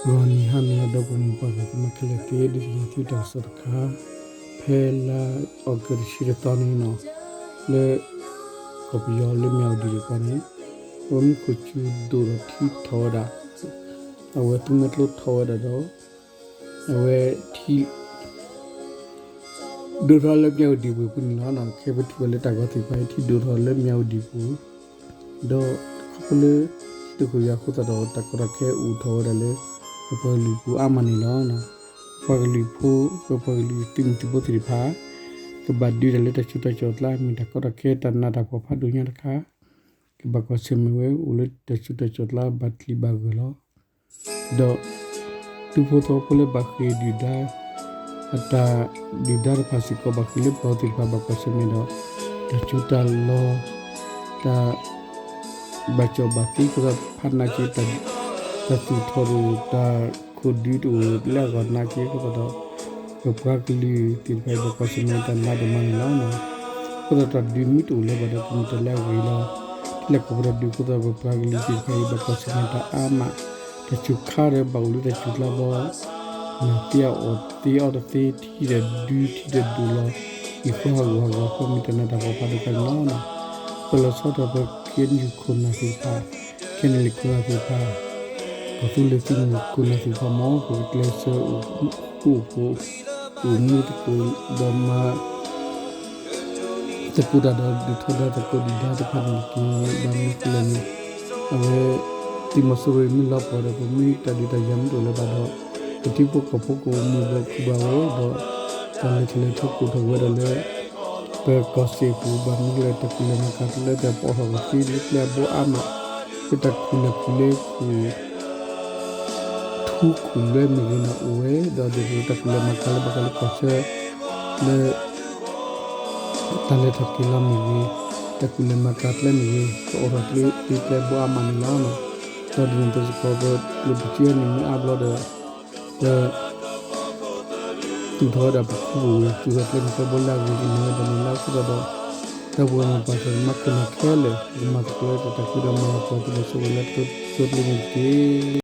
ဂီၤနံၤဟါနၤလၢအဂ့ၤ ဒီပုၢ်ဝဲၢ်မုၣ်ပှၢ်သ့ၣ် သုမ့ၢ်ခဲလၢာ်သ့ ဒုးသ့ၣ်ညါသုတၢ်ကစီၣ်တခါ, ဖဲလါအီကူးတဆံတသီန့ၣ်နီၤ, လၢ ကီၢ်ပယီၤလၢမၠးဝတံၤတကပၤန့ၣ်, အဝဲမူခိၣ်စူၤဒိၣ်ဒီးထံထီၣ်ဝဲဒၣ်, အဝဲသူမွဲကျိထီၣ်ဝဲဒၣ်ဒီး အဝဲထံ ဒိၣ်ထီၣ်လၢမၠးဝတံၤပူၤအပူၤန့ၣ်လီၤ. ခဲအံၤပထံၣ်ဘၣ်လၢတၢ်ဂီၤသ့ၣ်တဖၣ်အံၤ ထံဒိၣ်ထီၣ်လၢမၠးဝတံၤပူၤ, ဒီးခီဖျိလၢ ထံဒိၣ်ခိၣ်ယွၤအဃိသတးဒီး တၢ်ကီတၢ်ခဲအိၣ်ထီၣ်ဝဲဒၣ်လၢ ပပှၤကလုာ်ပူၤအါမးန့ၣ်လီၤ. ပပှၤကလုာ်ဖိ ပပှၤကလုာ်သုးမုၢ်သံၣ်ဘိသ့ၣ်တဖၣ် ကဘၣ်ဒုးတၢ်လၢတၢ်ဆူးတၢ်ဆါအကျါ မ့ၢ်တၢ်ကီတၢ်ခဲတၢ်နးတၢ်ဖှီၣ်ဖးဒိၣ်ညါတခါ, ကဘၣ်ကွၢ်ဆၢၣ်မဲာ်ဝဲအိၣ်လၢတၢ်ဆူးတၢ်ဆါအကျါ ဘၣ်ချံဘၣ်ဂၢၢ်လီၤ. ဒီး ဒူဖိသဝီဖိလၢဘၣ်ဃ့ၢ်ဒုၣ်ဒါ အတၢ်ဒုၣ်ဒါတဖၣ်စ့ၢ်ကီး ဘၣ်ဃ့ၢ်လၢပှၤသ့ၣ်တဖၣ် ဘၣ်ကွၢ်ဆၢၣ်မဲာ်ဒီး တၢ်စူးတၢ်လီၤ တၢ် ဘၣ်ကီဘၣ်သ့ကသးဖးနာ်က့ တၢ်သူၣ်ထီၣ်တအိၣ် တၢ်ခိၣ်ဒုတအိၣ်လၢအဂီၢ်နာ်က့အဃိသတးဒီး ပပှၤကလုာ်သ့ၣ်တဖၣ်အံၤ ဘၣ်ကွၢ်ဆၢၣ်မဲာ်တၢ်နးဒိၣ်မးန့ၣ်လီၤ. အဃိသတးဒီး တၢ်ဒုးမ့ၢ်တအိၣ်လၢၤဘၣ်ဒီး ကမ့ၢ်တၢ်လၢအဂ့ၤလီၤ. လၢကီၢ်ပယီၤတၢ်ဒုးအဃိသတးဒီး ပပှၤကလုာ်သ့ၣ်တဖၣ်အံၤ ဘၣ်ကွၢ်ဆၢၣ်မဲာ်တၢ်အါမး, တၢ်စူးခါဒီးဘၣ်အိၣ်လၢတၢ်စူးကျါဘီ မၤသ့အီၣ်သ့အီတသ့ ထံဒီးဒု ထံဒီးဒိၣ်လီၤ အံၤဃီဟးဂူာ်ဟးဂီၤ ဃီမ့ၢ်တၢ်နးတၢ်ဖှီၣ်ဖးဒိၣ်တခါန့ၣ်လီၤ. ပလီၤဆီထီၣ်ပ ခ့ၣ်အဲၣ်ယူၣ် ခိၣ်နၢ်သ့ၣ်တဖၣ်, ခ့ၣ်အဲၣ်ယူၣ် ခိၣ်နၢ်သ့ၣ်တဖၣ်, ကီၢ်သူလ့ၤသုးမုၢ်ခိၣ်နၢ်သ့ၣ်တဖၣ် မ်ပကကျဲးစၢးအိၣ်ဃူအိၣ်ဖိး အိၣ်မူသကိးဒီးမၤ သကိးတၢ်ဒီးဒုးထီဒါသကိးဒုၣ်ဒါတဖၣ်န့ၣ် ကဘၣ်မနုၤလဲၣ်န့ၣ် အဝဲ သုးမီၤစိရိၤအံၤမ့ၢ်လီၤပှီၢ်ဒီး ပမ့ၢ်တၢ်ဒုးတၢ်ယၤမ့ၢ်တအိၣ်လၢၤဘၣ်ဒီး ပထံဖိကီၢ်ဖိကအိၣ်မုာ်ဘၣ်ခုၣ်ဘၣ်ဝဲဒီး တၢ်လဲၤထီၣ်လဲၤထီၣ်ကအိၣ်ထီၣ်ဝဲဒၣ်လၢ ပကီၢ်စဲၣ်ပူၤ ဘၣ်မနုၤလဲၣ် တၢ်ကူၣ်လဲၤမၤကၤတလၢတၢ်ပအိးထီၣ်ကသ့လၢကျဲအဘိအါမး လၢတၢ်ခူၣ်လဲၤခူၣ်လဲၤခူၣ် ထူခူၣ်လွဲမ့ၢ်ဂ့ၤန့ၣ်အိၣ်ဝဲ ဒီးဒ်သိးတၢ်ကူၣ်လဲၤမၤကၤလၢဘၣ်ဃးလၢကီၢ်ဆၢ လၢ တၢ်လဲၤထီၣ်က့ၤလီၤမ့ၢ်ဂ့ၤ, တၢ်ကူၣ်လဲၤမၤကၤကျဲမ့ၢ်ဂ့ၤ ပအိးထီၣ်သ့ကျဲဘိအါမးန့ၣ်လီၤ. ဒီးဒ်န့ၣ်အသိးစ့ၢ်ကီး ပကျိၣ်ပစ့အနံၣ်မ့ၢ်အါဘျီဒီး ပ သူၣ်ထီၣ်ဝဲဒၣ်ပခူပူၤဝံၤ သူၣ်ထီၣ်ကျဲမ့ၢ်ကျဲဘိလၢအဂ့ၤကန့ၢ်ဝဲဒၣ်န့ၣ်လီၤ. အဃိသတးဒီး ဒီပုၢ်ဝဲၢ်မုၣ်ပှၢ်သ့ၣ်တဖၣ် မၤခိၣ်နၢ်ခဲလၢာ် ပကမၤသကိးလၢတၢ်တၢ်ကွံဒီးမၤလီၤပှီၢ်သုးမီၤစိရိၤလၢတၢ်စိတၢ်ကမီၤန့ၣ်တက့ၢ်.